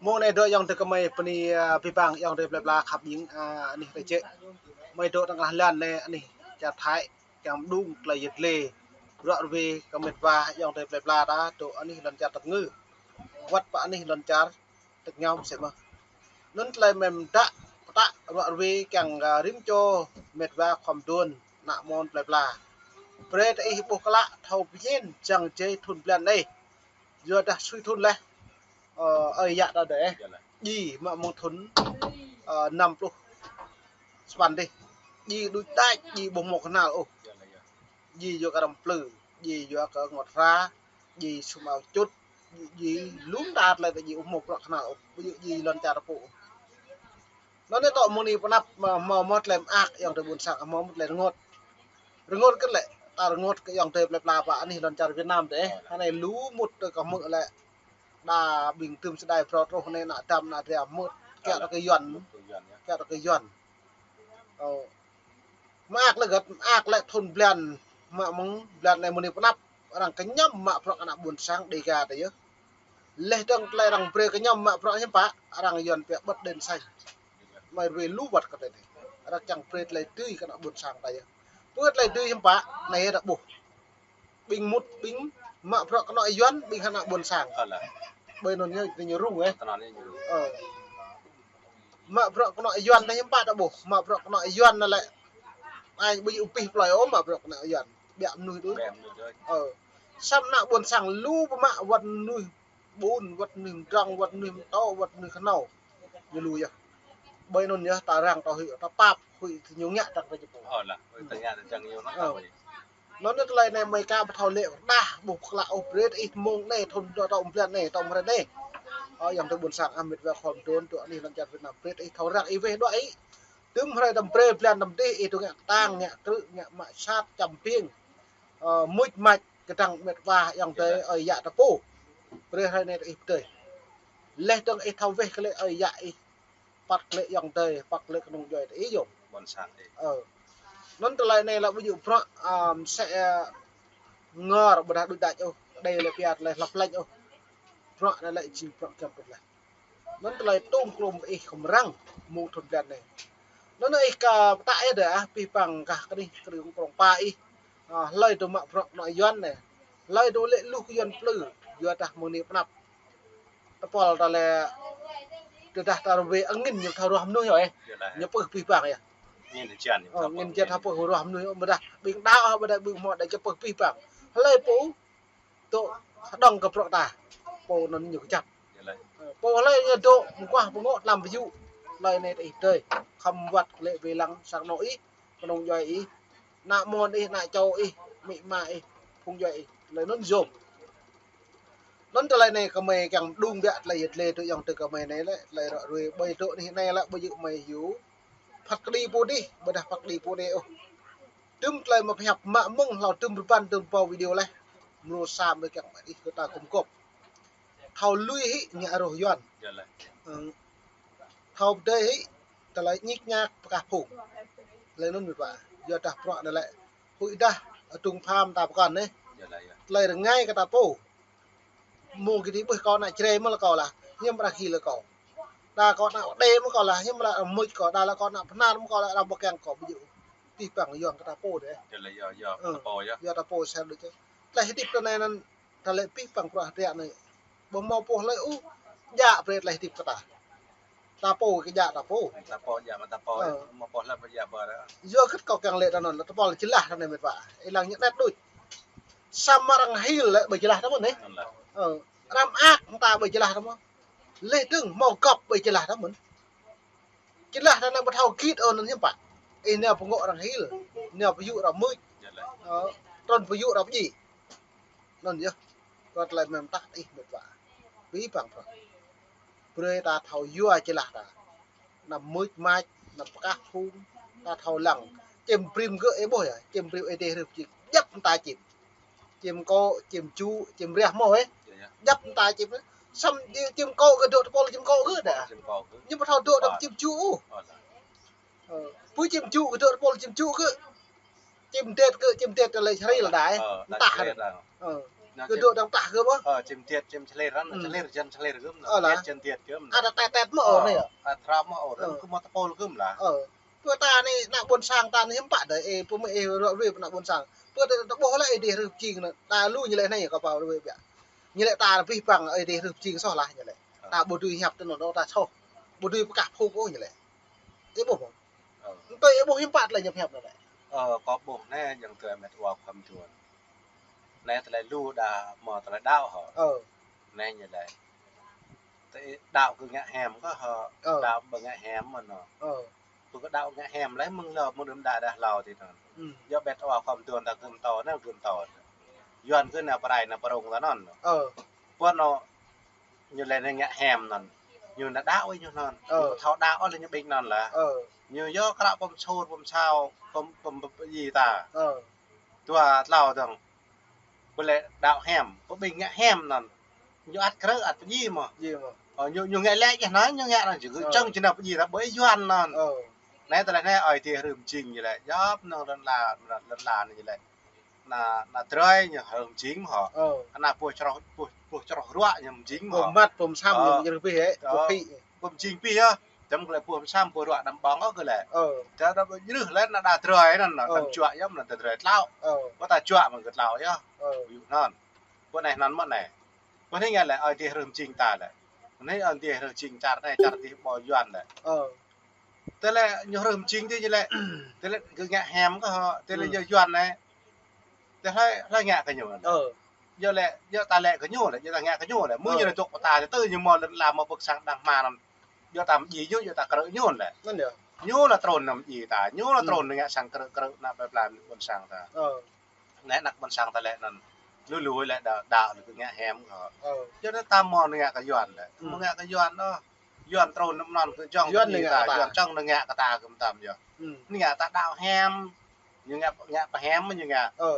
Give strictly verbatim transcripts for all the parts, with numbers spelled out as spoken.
Mông anai dŏ ayŏng adơi gơmơi bơni, a, abih bang ayŏng adơi plơi pla khăp ƀing, a, anih tơčĕ. Gơmơi dŏ tơngah lan anai anih čar Thái, kiăng mđung tơlơi yet lê. Bruă ruai kơ met wa ayŏng adơi plơi pla ta dŏ anih lŏn čar Dap Kơngư. Wăt pơ anih lŏn čar Dap Kơñăm sĭt mơ̆n. Anŭn tơlơi mơ̆ng đă pơtă bruă ruai kiăng, a, rĭm čô met wa khŏm đuôn ană mơ̆n plơi pla. Brơi tơ ih ƀuh klă thâo pơñen čang jai thun blan anai. Yua dah sui thun laih, ơ, ơi yă ta dêh. Djai mă mơ̆ng thun, ơ, năm pluh sapăn dêh. Djai đuč đač, djai ƀu hmâo kơnăl ôh. Djai yua kơ răm plư, djai yua kơ ngot hra, djai sum ao čut, djai lum ta tơlơi ta djai ƀu hmâo bruă kơnăl ôh. Ƀu djơ̆ djai lŏn čar ta pô. Anŭn anai tŏ mơ̆ng anai pơ anăp mă hmâo mơ̆ tơlơi mơak ayŏng adơi ƀuôn sang, hmâo mơ̆ tơlơi rơngot. Rơngot kơ lĕ, ta rơngot kơ ayŏng adơi plơi pla pơ anih lŏn čar Việt Nam dêh. Hơnai lu mŭt tơ kơ hmư̆ lĕ. Đa ƀing tơm sơdai phrâo truh anai ană dăm ană dra mŭt kiăng tơ kơ Yuan. Kiăng tơ kơ Yuan. Ơ. Mơak lĕ gơ̆t, mơak lĕ thun blan, mă mơ̆ng blan anai mơ̆ng anai pơ anăp, arăng kơñăm mă bruă kơ ană ƀuôn sang Đêga ta yơh. Laih dơ̆ng tơlơi arăng brơi kơñăm mă bruă hiư̆m pă, arăng Yuan pia bật đèn xanh. Gơmơi ruai lu wăt kơ tơlơi anai. Arăng kiăng brơi tơlơi dưi kơ ană ƀuôn sang ta yơh. Pơ tơlơi dưi hiư̆m pă, anai ta ƀuh. Ƀing mŭt, ƀing mă bruă kơnŏ Yuan, ƀing hơnă ƀuôn sang. Ƀơi anŭn yơh, tơ ñu rŭng, ơ. Ơ. Mă bruă kơnŏ Yuan anai hiư̆m pă ta ƀuh. Mă bruă kơnŏ Yuan anai lĕ. Ai ƀu djơ̆ ƀu pih plơi ôh mă bruă kơnŏ Yuan. Biă mơnuih đôč. Ơ. Samơ̆ ană ƀuôn sang lu pơmă wăt mơnuih ƀun, wăt mơnuih mdrŏng, wăt mơnuih mtô, wăt mơnuih kơnâo. Ñu lu yơh. Ƀơi anŭn yơh ta răng ta huĭ, ta pap huĭ tơ ñu ngă tơ̆ng ta jơpŭ. Ơ. Anŭn tơlơi anai gơmơi aka ƀu thâo lĕ rơđah, ƀu klă ôh brơi ih mông anai, thun dua tŏ blan anai, tŏ hrơi anai. Ơ, ayŏng adơi ƀuôn sang, a, met wa khŏm đuôn, dŏ anih lŏn čar Việt Nam, brơi ih thâo răng ih weh dŏ ih. Tơm hrơi tơm brơi blan tơm dêh, ih dŏ ngă kơtang, ngă krư̆, ngă mă sat, čăm ƀing. Ơ, muč mač, kơdrăng met wa ayŏng adơi, ơi yă ta pô. Brơi hrơi anai tơ ih pơdơi. Laih dơ̆ng ih thâo weh kơ lĕ ơi yă ih. Păt kơ lĕ ayŏng adơi, păt kơ lĕ kơnung djuai ta ih yơh. Ƀuôn sang ih. Ơ. Anŭn tơlơi anai lĕ ƀu djơ̆ bruă, ơ, mơsĕ, ơ, ngor ƀôdah đuč đač ôh. Đei lĕ pia tơlơi hlăp lač ôh. Bruă anai lĕ jing bruă giăm pơ̆t laih. Anŭn tơlơi tôm klôm ih khŏm răng mơ̆ng thun blan anai. Anŭn ih kơ pơtă ih dêh, a, abih bang gah kơ anih kơ anih prong pa ih. A, hlơi dŏ mă bruă kơnŏ Yuan anai. Hlơi dŏ lĕ lu kơ Yuan plư, yua dah mơ̆ng anai pơ anăp. Tơpul ta lĕ, tơdah ta ruai angĭn ñu thâo ruah mơnuih yơh, ơ. Ñu pơ̆ abih bang yơh. Ơ, angĭn jĕ thâo pơ̆ ruah mơnuih, ƀôdah ƀing đaŏ, ƀôdah ƀing hmâo đaŏ ñu pơ̆ abih bang. Hlơi pô dŏ hơđong kơ bruă ta. Pô anŭn ñu kơjăp. Ơ, pô hlơi ñu dŏ mơguah pơngŏ tlam pơyŭ. Tơlơi anai tơ ih dơi. Khŏm wăt kơ lĕ wai lăng sang anŏ ih, kơnung djuai ih, ană mơ̆n ih, ană čô ih, amĭ ama ih, phung djuai ih. Tơlơi anŭn yôm. Anŭn tơlơi anai gơmơi kiăng mđung biă tơlơi yet lê tơ ayŏng adơi gơmơi anai lĕ, tơlơi ră ruai ƀơi dŏ anih anai lĕ ƀu djơ̆ gơmơi yua. Phat kơđi pô dih, ƀôdah phat kơđi pô dih ôh. Tơm tơlơi mă pơhiăp mă mơ̆ng hlâo tơm rơbăn tơm pô video laih. Mrô sa mrô kiăng mă ih kơ ta gum gôp. Thâo lui hĭ ngă roh Yuan. Ơ. Thâo pơdơi hĭ tơlơi ñik ñak pơkah phung. Tơlơi anŭn met wa. Yua dah bruă anai lĕ. Huĭ dah, adung pham ta pơkŏn anai. Tơlơi rơngai kơ ta pô. Mơ̆ng kơ tơlơi ƀuh kâo ană Jrai mơ̆ lĕ kâo lah, hiư̆m arăng hil kâo. Đa kâo ană Đê mơ̆ kâo lah, hiư̆m arăng muč kâo. Đa lĕ kâo ană Bơhnar mơ̆ kâo lah, arăng ƀu kiăng kâo ƀu djơ̆. Abih bang yua kơ ta pô dêh. Ơ, yua ta pô sel đôč. Tơlơi hơdip ta anai anŭn, ta lĕ abih bang bruă hơdră anai. Ƀu hmâo pô hlơi ôh djă brơi tơlơi hơdip kơ ta. Ta pô kơ djă ta pô. Ta pô djă mă ta pô. Ơ. Mă pô hlăp djă ƀơi. Yua kơ kâo kiăng lĕ ta anŭn, ta pô lĕ jơlah ta anai met wa. Ih lăng ñu anet đôč. Samơ̆ arăng hil lĕ ƀơi jơlah ta mơ̆n anai. Ơ. Răm ak ta ƀơi jơlah ta mơ̆n. Laih dơ̆ng hmâo gŏp ƀơi jơlah ta mơ̆n. Jơlah ta anai ƀu thâo git ôh anŭn hiư̆m pă. Ih nao pơngŏ arăng hil. Nao pơyŭ arăng muč. Ơ. Trŭn pơyŭ arăng pơdjai. Anŭn yơh, kơ tơlơi mơ̆ng tah ih met wa. Abih bang bruă. Brơi ta thâo yua jơlah ta. Anăm muč mač, anăm pơkah phung, ta thâo lăng. Čem brĭm gơ̆ ih ƀuh yơh, čem brĭm ih dêh rơ̆p čĭm. Djăp mơta čem. Čem kô̆, čem jŭ, čem riah hmâo ih. Djăp mơta čem. Samơ̆ čem kô̆ gơ̆ dŏ tơpul čem kô̆ gơ̆ dah. Ñu ƀu thâo dŏ tơpul čem jŭ ôh. Ơ, pơ čem jŭ gơ̆ dŏ tơpul čem jŭ gơ̆. Čem det gơ̆, čem det tơlơi hril đai. Ơ, mơta hril. Ơ. Kơ dŏ đang tah kơ ƀơh. Ơ, čim tiet, čim člir răn, člir jăn člir gơm. Ơ, lah. Tiet jăn tiet gơm. Ada tet tet mơ̆ ơ, anai yơh. Ada trap mơ̆ ơ, răn kơ mơ̆ tơpul gơm lah. Ơ. Pơ ta anai, ană ƀôn sang ta anai hiư̆m pă đơi, ơ, pơmĭn ơ, rŏ rui pơ ană ƀôn sang. Pơ ta, ta ƀuh lah, ơ, Ơi Adai hrih pơjing anai, ta lu ñu lĕ anai, kâo pao rui biă. Ñu lĕ ta abih bang, ơ, Ơi Adai hrih pơjing soh lah ñu lĕ. Ơ. Ta ƀu dưi hiăp tơ anŭn, ta soh. Ƀu dưi pơkah phung ôh ñu lĕ. Ih ƀuh mơ̆? Ơ. Tui ih ƀuh hiư̆m pă tơlơi ñu pơhiăp anŭn lĕ. Ơ, kâo ƀuh anai, yang tui met wa khŏm tuan. Anai tơlơi lu đa mơ̆ tơlơi đaŏ hŏ. Ơ. Anai ñu lĕ. Tơ đaŏ kơ ngă hiam kơ hŏ, ơ, đaŏ ƀu ngă hiam mơ̆n ôh. Ơ. Pơ kơ đaŏ ngă hiam lĕ mơ̆ng lơ mơ̆ng đưm đă đah hlâo tih anŭn. Ư. Yua met wa khŏm tuan ta gơm tŏ, anŭn gơm tŏ. Yuan kơ ană prai ană prong ta anŭn. Ơ. Pơ anŭn ñu lĕ anai ngă hiam anŭn. Ñu ană đaŏ wơ̆t ñu anŭn. Ơ. Ñu thâo đaŏ lĕ ñu ƀing anŭn lah. Ơ. Ñu yua kră pơm sôr, pơm sao, pơm, pơm, pơm, pơm ji ta. Ơ. Dua tlâo dơ̆ng. Ƀu lĕ đaŏ hiam, ƀu ƀing ngă hiam anŭn. Ñu ăt krư̆, ăt pơjing mơ̆. Jing mơ̆. Ơ, ñu, ñu ngă lĕ yơh anŭn, ñu ngă anŭn, jing, ơ, čang jing anŭn pơjing ta ƀu Yuan anŭn. Ơ. Anai tơlơi anai Ơi Adai hrih pơjing ñu lĕ, djŏp anŭn lŏn la, lŏn la anai ñu lĕ. Ană, ană drơi ñu hrih pơjing mơ̆ hŏ. Ơ. Ană boh čroh, boh, boh čroh ruă ñu pơjing mơ̆ hŏ. Boh măt, boh msăm, ơ, ñu hrih pơjing hĕ, ơ, boh pĭ. Boh pơjing pĭ yơh. Čăm kơ lĕ boh msăm, boh ruă anăm ƀơ̆ng ôh kơ lĕ. Ơ. Ča đa ƀu jrưh lĕ ană đa drơi anŭn, ană, ơ, đăm čuă yơh, ană đa drơi tlâo. Ơ. Ƀu ta čuă mơ̆ng kơ tlâo yơh. Ơ. Ƀu anŭn. Ƀu anai anŭn mơ̆ anai. Ƀu anai ngă lĕ Ơi Adai hrih pơjing ta lĕ. Anai Ơi Adai hrih pơjing čar anai, čar dih ƀu Yuan lĕ. Ơ. Tơlơi ñu hrih pơjing tih ñu lĕ. Tơlơi kơ ngă hiam kơ hŏ, tơlơi, ư, yua Yuan anai. Tơlơi, tơlơi ngă kơ ñu. Ơ. Yua lĕ, yua ta lĕ kơ ñu lĕ, yua ta ngă kơ ñu lĕ. Mơ̆, ơ, ñu lĕ dŏ pơ ta, tơlơi ñu mơ̆ lŏn la mơ̆ pơ̆k sang đang hma anŭn. Yua ta mơjĭ ñu, yua ta krư̆ ñu lĕ. Anŭn yơh. Ñu lĕ trŭn anăm mơjĭ ta, ñu lĕ, ư, trŭn ngă sang krư̆, krư̆ ană plơi pla ƀôn sang ta. Ơ. Anai ană ƀôn sang ta lĕ anŭn. Lu lu lĕ đa, đa lĕ kơ ngă hiam kơ hŏ. Ơ. Yua anŭn ta mơ̆ ngă kơ Yuan lĕ. Ư. Mơ̆ ngă kơ Yuan ôh. Yuan trŭn anŭn kơ jŏng Yuan ta, ngă ta. Yuan čang ngă kơ ta kơ mơtam yơh. Ư. Ngă ta đaŏ hiam. Ñu ngă, ngă pơhiam ñu ngă. Ơ.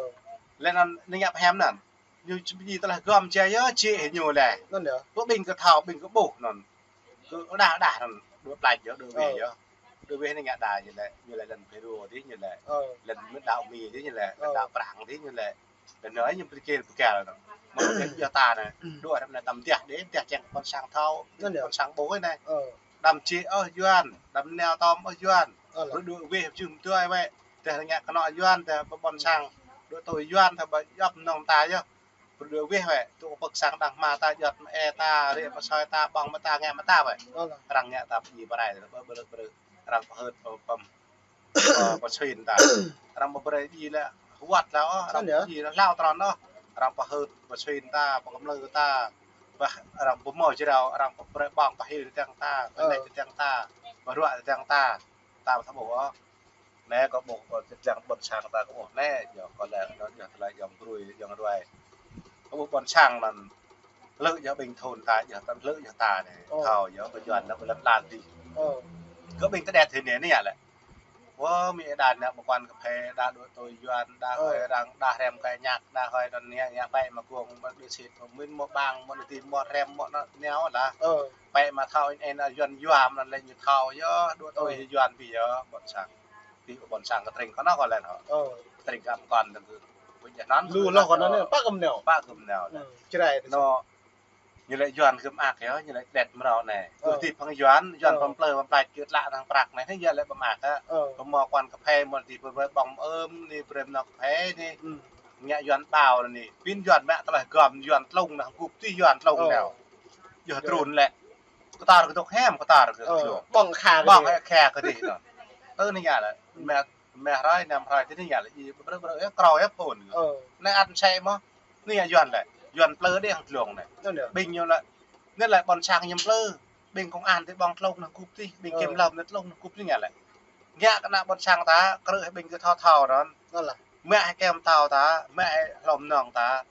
Lĕ anŭn ñu ngă pơhiam anŭn. Ñu či pơjing tơlơi gơm jai yơh, či hĭ ñu lĕ. Anŭn yơh. Ƀu ƀing kơ thâo, ƀing kơ ƀuh anŭn. Kơ đah đah anŭn, đuaĭ plač yơh, đuaĭ weh, ơ, yơh. Đuaĭ weh anai ngă đa ñu lĕ, ñu lĕ lŏn Peru dih ñu lĕ. Ơ. Lŏn mơ̆ đaŏ Mi dih ñu lĕ, lŏn, ơ, đaŏ Prang dih ñu lĕ. Lŏn anai ñu pơkil pơkil anŭn. Mơ̆ yua ta anai, đuaĭ răm anai tăm dah dih, dah čang ƀôn sang thâo, anŭn yơh, ƀôn sang ƀuh anai. Ơ. Đăm či ôh Yuan, đăm nao tơm ôh Yuan. Ơ lah. Đuaĭ weh jum tuai weh. Dah ngă kơnŏ Yuan, dah ƀôn sang. Đuaĭ tui Yuan, dah ƀu djŏp mơnơ̆ng ta yơh. Pơđuaĭ weh wĕ, tŭ pơ̆k sang đang hma ta, juăt mơ̆ ê ta, rĕ mơ̆ soi ta, ƀơ̆ng mơ̆ ta, ngă mơ̆ ta wĕ. Ơ lah. Arăng ngă ta pơjing pơrai, ƀơ ƀơ ƀơ, arăng pơhưt pơm, pơsuin ta. Arăng pơbrơi djai lĕ, wăt lĕ ôh, arăng pơjing lĕ hlâo trơn ôh. Arăng pơhưt pơsuin ta, pơkơmlư ta. Bah, arăng pơmơ̆ jrao, arăng pơbrơi ƀơ̆ng pơhil tơdang ta, pơnĕ tơdang ta, pơruă tơdang ta. Ta ƀu thâo ƀuh ôh. Anai kâo ƀuh kâo čơdlăng ƀôn sang ta kâo ƀuh anai, yua kâo lĕ, yua, yua tơlơi yua brui, yua ruai. Kâo ƀuh ƀôn sang anŭn, hlơ̆ yua ƀing thun ta, yua tơlơi hlơ̆ yua ta anai. Ơ. Thâo yua kơ Yuan anŭn ƀu lŏn lan dih. Ơ. Kơ ƀing tơdet hĭ anai anai lĕ. Wơ, mi ê đa anai ƀu quan kơ phê, đa đuaĭ tui Yuan, đa hơi arăng, đa hrăm kơ ñăk, đa hơi anŭn ngă, ngă pĕ mă gông, mă đĭ sit, mă min, mă ƀang, mă nơti, mă hrăm, mă anŭn neo lah. Ơ. Pĕ mă thâo in en, Yuan yua, mă anŭn lĕ ñu thâo yơh, đuaĭ tui Yuan ƀu yơh, ƀôn sang. Pi ƀôn sang kơ tring kơ anŭn kơ lĕ hŏ. Ơ. Tring kơ mơkŏn tơgŭ. Ƀu djơ̆ anŭn. Lu hloh kơ anŭn anai, pă kơ mơneo. Pă kơ mơneo. Ơ, čơrai tơ. Anŭn, ñu lĕ Yuan kơ mơak yơh, ñu lĕ đet mrâo anai. Ơ. Kơ ti phang Yuan, Yuan pơm plơi pơm plač kơ tlă hăng prăk anai, anai yơh lĕ pơmă kơ. Ơ. Pơmă quan kơ phê, mơ̆ ti pơbrơi ƀơ̆ng mơ̆ ưm, ni brơi mơnơ̆ng kơ phê ni. Ư. Ngă Yuan ƀâo anai. Pin Yuan mă tơlơi gơm Yuan tlung anai, gŭp ti Yuan tlung anai. Yơh trŭn lĕ. Kơtar kơ dŏ hiam, kơtar kơ dŏ. Ƀơ̆ng kha kơ dih. Ƀơ̆ng kha kơ dih anŭn. Tơ anai ngă lĕ. Ư. Mă mă hrơi, năm hrơi, tơ anai ngă lĕ, ih brơi brơi, ơ, krao, ơ, phun. Ơ. Anai ăt sĕ mơ̆, anai ngă Yuan lĕ, Yuan plư dih hăng dlông anai. Anŭn yơh. Ƀing ñu lĕ, anai lĕ ƀôn sang ñu plư, ƀing công an tih ƀơ̆ng tlung anai gŭp tih, ƀing kiểm lâm anai tlung anai gŭp tih ngă lĕ. Ngă kơ ană ƀôn sang ta, krư̆ hĭ ƀing kơ thâo thâo anŭn. Anŭn lah. Mă hĭ kem tâo ta, mă hĭ hlom nong ta,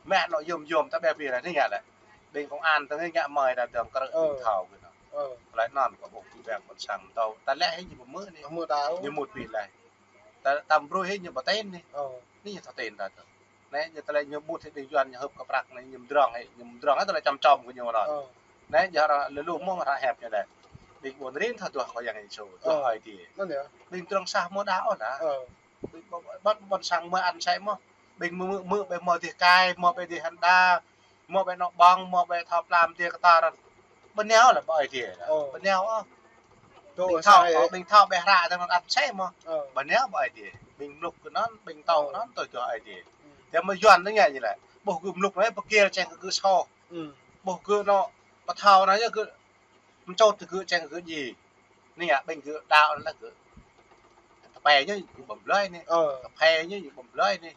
mă anŏ yôm yôm ta ƀĕ ƀĕ lĕ anai ngă lĕ. Ƀing công an ta anai ngă mơi ta dơ̆ng krư̆ ƀing thâo kơ anŭn. Ơ. Tơlơi anŭn kâo ƀuh ƀing ƀôn sang ta, ta lĕ hĭ ñu ƀu hmư̆ anai. Hmư̆ ta. Ñu mŭt ƀĕ lĕ. Ta, ta brơi hĭ ñu ƀu tin anai. Ơ. Anai ñu thâo tin ta tơ. Anai, ñu tơlơi ñu mŭt hĭ ƀing Yuan ñu hơ̆p kơ prăk anai, ñu mdrŏng hĭ, ñu mdrŏng hĭ tơlơi čăm čăm kơ ñu anŭn. Ơ. Anai, yua arăng lĕ lu mơ̆ arăng hiăp ñu anai. Ƀing ƀôn rin thâo duah kơ Yang Yêsu, duah Ơi Adai. Anŭn yơh. Ƀing mdrŏng sah mơ̆ đa ôh đa. Ơ. Ƀing ƀôn, ƀôn, ƀôn sang mơ̆ ăn sĕ mơ̆. Ƀing mơ̆, mơ̆, ƀing mơ̆ dih kai, mơ̆ ƀing dih hăn đa, mơ̆ ƀing nŏ ƀơ̆ng, mơ̆ ƀing thâo plam dih kơtar. Bơneo lĕ ƀơi dih. Ơ. Bơneo ơ. Ƀing thâo, ƀing thâo ƀing hră tơnăn ăt sĕ mơ̆. Ơ. Bơneo ƀơi dih. Ƀing mlŭk kơ anŭn, ƀing thâo anŭn tui tui ơi dih. Tơdah mơ̆ Yuan anai ngă ñu lĕ. Ƀuh gơ̆ mlŭk anai pơkil čang kơ gơ̆ soh. Ƀuh gơ̆ nŏ pơthâo anai yơh gơ̆ mčôt tơ gơ̆ čang gơ̆ djai. Anai ngă ƀing gơ̆ đaŏ anŭn lĕ gơ̆. Tơpai ñu gơ̆ ƀăm blơi anai. Ơ. Tơpai ñu gơ̆ ƀăm blơi anai.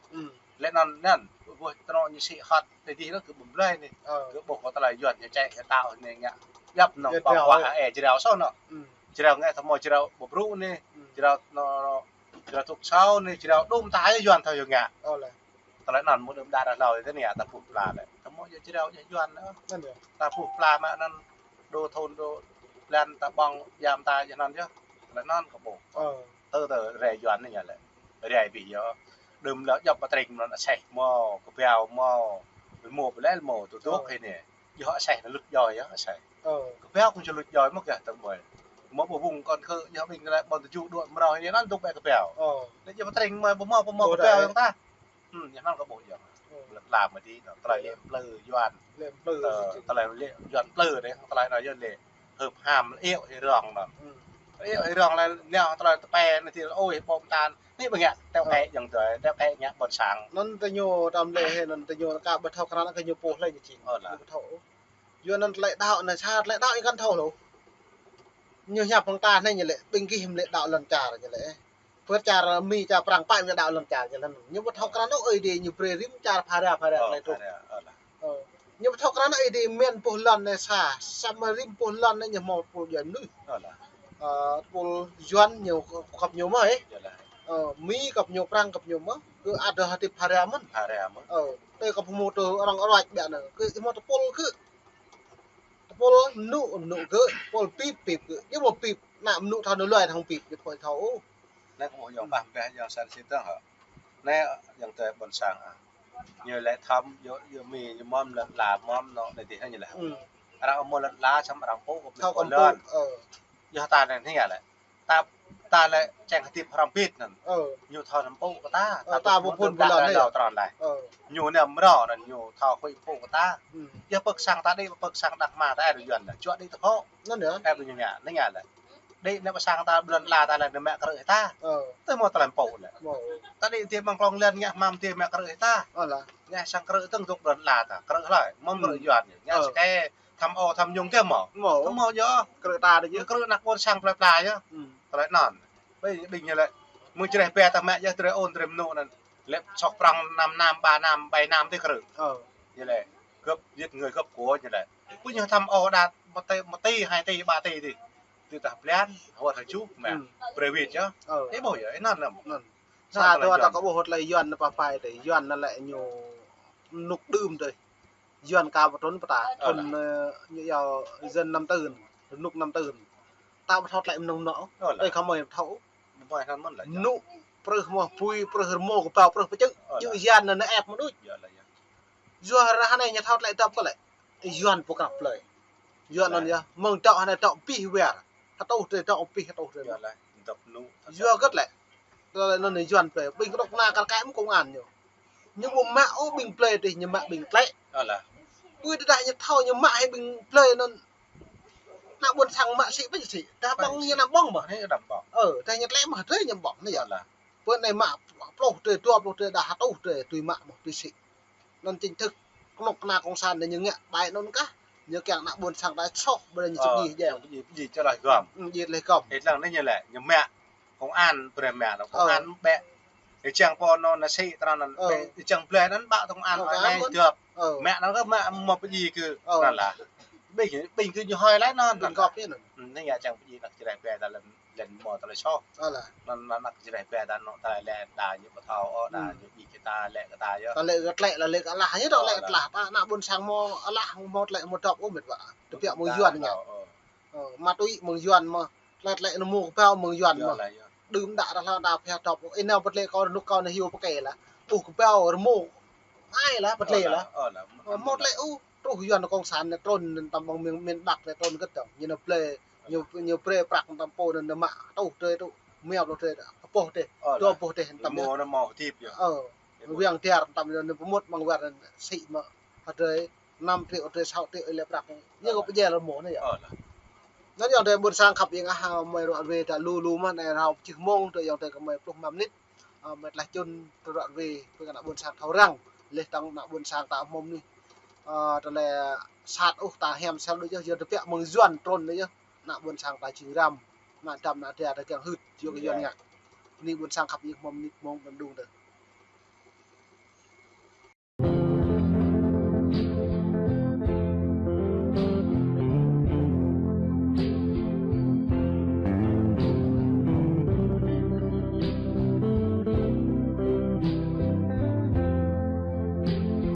Lĕ anŭn anŭn, ƀuh tơnŏ ñu sĭ hŏt, tơdih anŭn gơ̆ ƀăm blơi anai. Ơ. Gơ̆ ƀuh kơ tơlơi Yuan ñu čĕ kơ đaŏ anai ngă. Yap nŏ ƀơ̆ng ƀuah ơ ê jrao soh nŏ. Jrao ngă tơmô jrao ƀu brŭ anai. Jrao nŏ, nŏ, jrao tŭk sao anai, jrao đŭm ta Yuan thâo yơh ngă. Ơ lĕ. Tơlơi anŭn mơ̆ đưm đă đah hlâo tơ anai ta ƀuh pla lĕ. Tơmô yơh jrao yơh Yuan. Anŭn yơh. Ta ƀuh pla mă anŭn đô thun đô blan ta ƀơ̆ng yam ta yơh anŭn yơh. Tơlơi anŭn kơ ƀuh. Ơ. Tơ tơ rai Yuan anai ngă lĕ. Rai ƀing yơh. Đưm lĕ djŏp pơtring mơ̆n aseh mơ̆, kơbiao mơ̆. Mơ̆ ƀu lĕ mơ̆ tŭ tŭk hĭ anai. Yơh aseh anŭn lŭt djơ̆ yơh aseh. Ơ. Kơbiao kơ ñu lŭt djơ̆ mơ̆ kơ tơm ƀơi. Mơ̆ ƀu ƀŭng kơn kơ yơh ƀing lĕ ƀôn tơjuh đuaĭ mrâo anai anŭn tŭk ƀĕ kơbiao. Ơ. Lĕ djŏp pơtring mơ̆ ƀu mơ̆, ƀu mơ̆ kơbiao yơh ta. Hm, ñu hmâo kơ ƀuh yơh. Ơ. Lĕ tlam mơ̆ dih, tơlơi lĕ plư Yuan. Lĕ plư. Tơ-, tơlơi lĕ Yuan plư dih, tơlơi anŭn yơh lĕ hưp ham lĕ iŏk hĭ rong anŭn. Hm. Iŏk hĭ rong lĕ nao tơlơi tơpai anai dih ôi ƀôm tan. Anai ƀing ngă, teo kĕ jăng tui, teo kĕ ngă ƀôn sang. Anŭn tơ ñu tơm lĕ hĭ, anŭn tơ ñu ka ƀu thâo krăn kơ ñu pô lĕ ñu čing. Ơ lă. Ñu ƀu thâo. Yua anŭn tơlơi đaŏ anai sa tơlơi đaŏ ñu kăn thâo lu. Ñu hiăp hăng ta anai ñu lĕ, ƀing gih mơ̆ lĕ đaŏ lŏn čar ñu lĕ. Pơ čar Mi čar Prang pă mơ̆ đaŏ lŏn čar ñu lĕ. Ñu ƀu thâo krăn ôh Ơi Adai ñu brơi rĭm čar phara phara lĕ truh. Ơ, ñu ƀu thâo krăn Ơi Adai mơ̆n pô lŏn anai sa, samơ̆ rĭm pô lŏn anai ñu hmâo pô Yuan mơnuih. Ơ, pô Yuan ñu kăp ñu mơ̆ ê. Ơ, Mi kăp ñu Prang kăp ñu mơ̆. Kơ ăt dŏ hơdip phara mơ̆n. Phara mơ̆n. Ơ, tơ kăp hmâo tơ arăng ruăč ƀiă anai. Kơ hmâo tơpul kơ. Tơpul mơnŭ, mơnŭ gơ̆, tơpul pip, pip gơ̆. Ñu ƀu pip, ană mơnŭ thâo nao lui thâo pip, ñu thâo thâo ôh. Anai kơ ƀuh yơh pah peh yơh sa sĭt tơ̆ng hă. Anai yơh tơ ƀôn sang ah. Ñu lĕ thâo, yơh, yơh Mi, yơh mơ̆n, lŏn ala mơ̆n, nŏ, anai dih anai ñu lĕ. Hm. Arăng mơ̆ lŏn ala, samơ̆ arăng pô, kơ thâo pô kơ lŏn. Ơ. Yơh ta anai anai lĕ. Ta, ta lĕ čang hơdip hrŏm bit anŭn. Ơ. Ñu thâo hrŏm pô kơ ta. Ơ, ta ta ƀu ƀu phun ƀu lŏn anai. Lŏn tròn anai. Ơ. Ñu anai mrâo anŭn ñu thâo huĭ pô kơ ta. Hm. Yơh pơ̆k sang ta đĭ, pơ̆k sang đah mă ta ơ Yuan anai. Čuă đĭ tơ kŏ. Anŭn yơh. Ơ, ƀu ñu ngă, anai ngă lĕ. Đĭ anai pơ sang ta ƀlŏn ala ta lĕ anai mă krư̆ ta. Ơ. Tơ mơ̆ tơlơi pô lĕ. Mơ̆. Ta đĭ tơ mơ̆ng klŏng lĕ ngă hmam tơ mă krư̆ ta. Ơ lă. Ngă sang krư̆ tơ̆ng tŭk ƀlŏn ala ta. Krư̆ hlơi. Mơ̆ng krư̆ Yuan. Ngă sơkê. Thăm ô, thăm nhung tơ mơ̆. Mơ̆. Tơ mơ̆ yơh. Krư̆ ta đĭ yơh. Krư̆ ană ƀôn sang plơi pla yơh. Hm. Tơlơi anŭn. Ƀing, ƀing ñu lĕ. Mơ̆ng čreh ƀe ta mă yơh, drơi ôn, drơi mơnŭ anŭn. Lĕ soh prŏng năm năm, ba năm, bảy năm tơ krư̆. Ơ. Ñu lĕ. Gấp, giết người gấp của ñu lĕ. Ƀing ñu thăm ô đa một tỉ, một tỉ, hai tỉ, ba tỉ dih. Tơ tah blan, hơwơ̆t hơjuh mă. Hm. Private yơh. Ơ. Ê ƀuh yơh, ê anŭn lăm. Anŭn. Sa tơ ta kơ ƀuh hơwơ̆t lĕ Yuan anai pah pai tơ. Yuan anai lĕ ñu nuk đưm tơ. Yuan ka pơtrŭn pơta, ơ, thun, ơ, ñu yua dân năm tư, rơnŭk năm tư. Ta ƀu thâo tơlơi mơnơ̆ng mơnŏ. Ơ lă. Tơlơi khăm mơi thâo. Mơnŭ prưh mơ̆ pui, prưh rơmô kơbao, prưh pơčư̆. Ơ lă. Yua Yuan anai ĕp mơnuih. Yua lă yơh. Yua ră anai ñu thâo tơlơi dŏp kơ lĕ. Yuan pơkrăp plơi. Yuan anŭn yơh. Mơ̆ng dŏ anai dŏ pih wer. Hơtuh tơ dŏ pih hơtuh tơ. Yua lă. Dŏp mơnŭ. Yua gơ̆t lĕ. Tơlơi anŭn Yuan plơi. Ƀing kơnuk kơna kar kaĭ mơ̆ công an ñu. Ñu ƀu mă ôh ƀing plơi tih, ñu mă ƀing tlĕ. Ơ lă. Ƀu tơdah ñu thâo ñu mă hĭ ƀing plơi anŭn. Ană ƀôn sang mă sĭ ƀing sĭ. Dah ƀơ̆ng ñu anăm ƀơ̆ng mơ̆. Anai anăm ƀơ̆ng. Ơ, tơdah ñu tlĕ mơ̆, tơdah ñu ƀơ̆ng. Anai yơh. Ơ lă. Pơ anai mă pluh tơ, dua pluh tơ, dah hơtuh tơ, tui mă mơ̆, tui sĭ. Anŭn chính thức kơnuk kơna cộng sản anai ñu ngă ƀai anŭn kah. Ñu kiăng ană ƀôn sang ta soh, ƀơi anai ñu sĭ djai. Ơ, djai, djai tơlơi gơ̆m. Hm, djai tơlơi gơ̆m. Ih lăng anai ñu lĕ, ñu mă. Công an brơi mă anŭn, công an ƀĕ. Ih čang pô anŭn nao sĭ tơnăn anŭn, ih čang blơi anŭn ƀă công an anai dŏp. Mă anŭn kơ mă mơ̆ pơjing kơ anŭn lah. Ƀing, ƀing kơ ñu hơi lĕ anŭn. Ƀing kŏp anŭn. Hm, anai ngă čang pơjing anăk čơreh ƀe ta lĕ, lĕ mơ̆ tơlơi soh. Anŭn anăk čơreh ƀe ta anŭn tơlơi lĕ đa ñu pơthâo ôh, đa ñu ƀing kơ ta lĕ kơ ta yơh. Ta lĕ kơ tlĕ, la lĕ kơ alah, ñu dŏ lĕ kơ alah. Ta ană ƀôn sang mơ̆ alah, mơ̆ tlĕ mơ̆ dŏp ôh met wa. Tơbiă mơ̆ng Yuan ñu. Ơ, ma tui mơ̆ng Yuan mơ̆, tơlơi tơlơi anŭn mơ̆ kơbao mơ̆ng Yuan mơ̆. Đưm đă ră hla đa pia dŏp. Ih nao pơtlĕ kâo rơnŭk kâo anai hyu pơkĕ lah. Ƀuh kơbao rơmô. Ai lah pơtlĕ lah. Ơ, mơ̆ tlĕ ôh, truh Yuan cộng sản anai trŭn anŭn tơm ƀơ̆ng miền, miền Bắc anai trŭn gơ̆t dơ̆ng. Ñu anai plơi, ñu, ñu brơi prăk tơm pô anŭn mă tuh tơ tŭ. Mơ̆ pluh tơ, pơh tơ. Dua pơh tơ tơm mơ̆. Ơ. Wiang dar tăm ñu pơmŭt mơ̆ng wơr sĭ mă. Hơdrơi năm triệu, hơdrơi sáu triệu lĕ prăk. Ñu kơ pơjel mơ̆n anai yơh. Ơ, lah. Anŭn yơh tơ ƀôn sang khăp ing ah, mơi ruă ruê ta lu lu mơ̆n, anai rao čih mông tơ yơh tơ kơ mơi pluh măm nit. Ơ, mơi tlaih čun tơ ruă ruê, pơ kơ ană ƀôn sang thâo răng, leh tăng ană ƀôn sang ta hmâo mơnuih. Ơ, tơlơi sat ôh ta hiam sel đôč yơh, yơh tơbiă mơ̆ng Yuan trôn đôč yơh. Ană ƀôn sang ta jing răm, ană dăm ană dia ta kiăng hưt, yua kơ Yuan ngă. Anai ƀôn sang khăp ing hmâo mơnuih mông ƀôn đung tơ.